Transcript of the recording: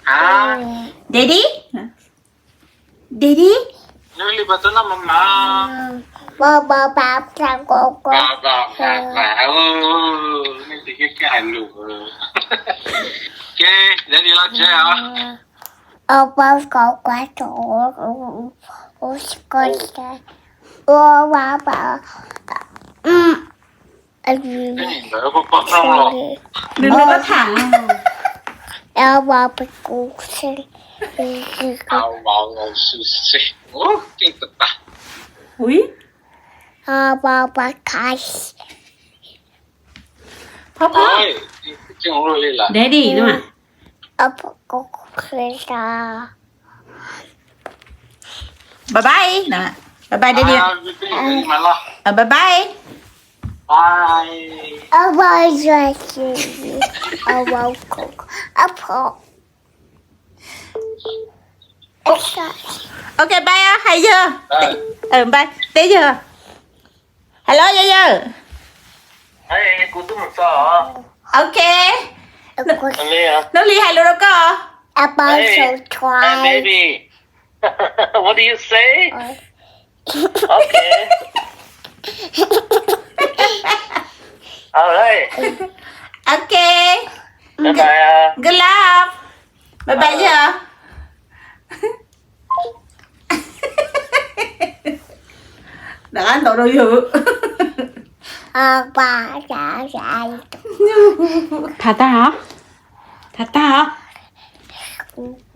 Daddy, daddy, nws li pas tub noj mas mas. Ba ba ba ba ba ba ba. Nej tsis kiag hais lus. Ces daddy los tsev os. Ba ba ba ba ba. Ba ba ba. Nws nws ko tham. Ui, phob phob. Daddy no. Bye bye. Bye bye daddy. Bye bye. Ok bye, hais yawg. Bye, teb yawg. Hello yawg yawg. Ok. Hnub li hais lus rau koj. Baby, what do you say? Ok. All right. Ok. Bye bye. Good love. Bye bye yawg. Nqa ntau rau yawg. Tham tag os. Tham tag os.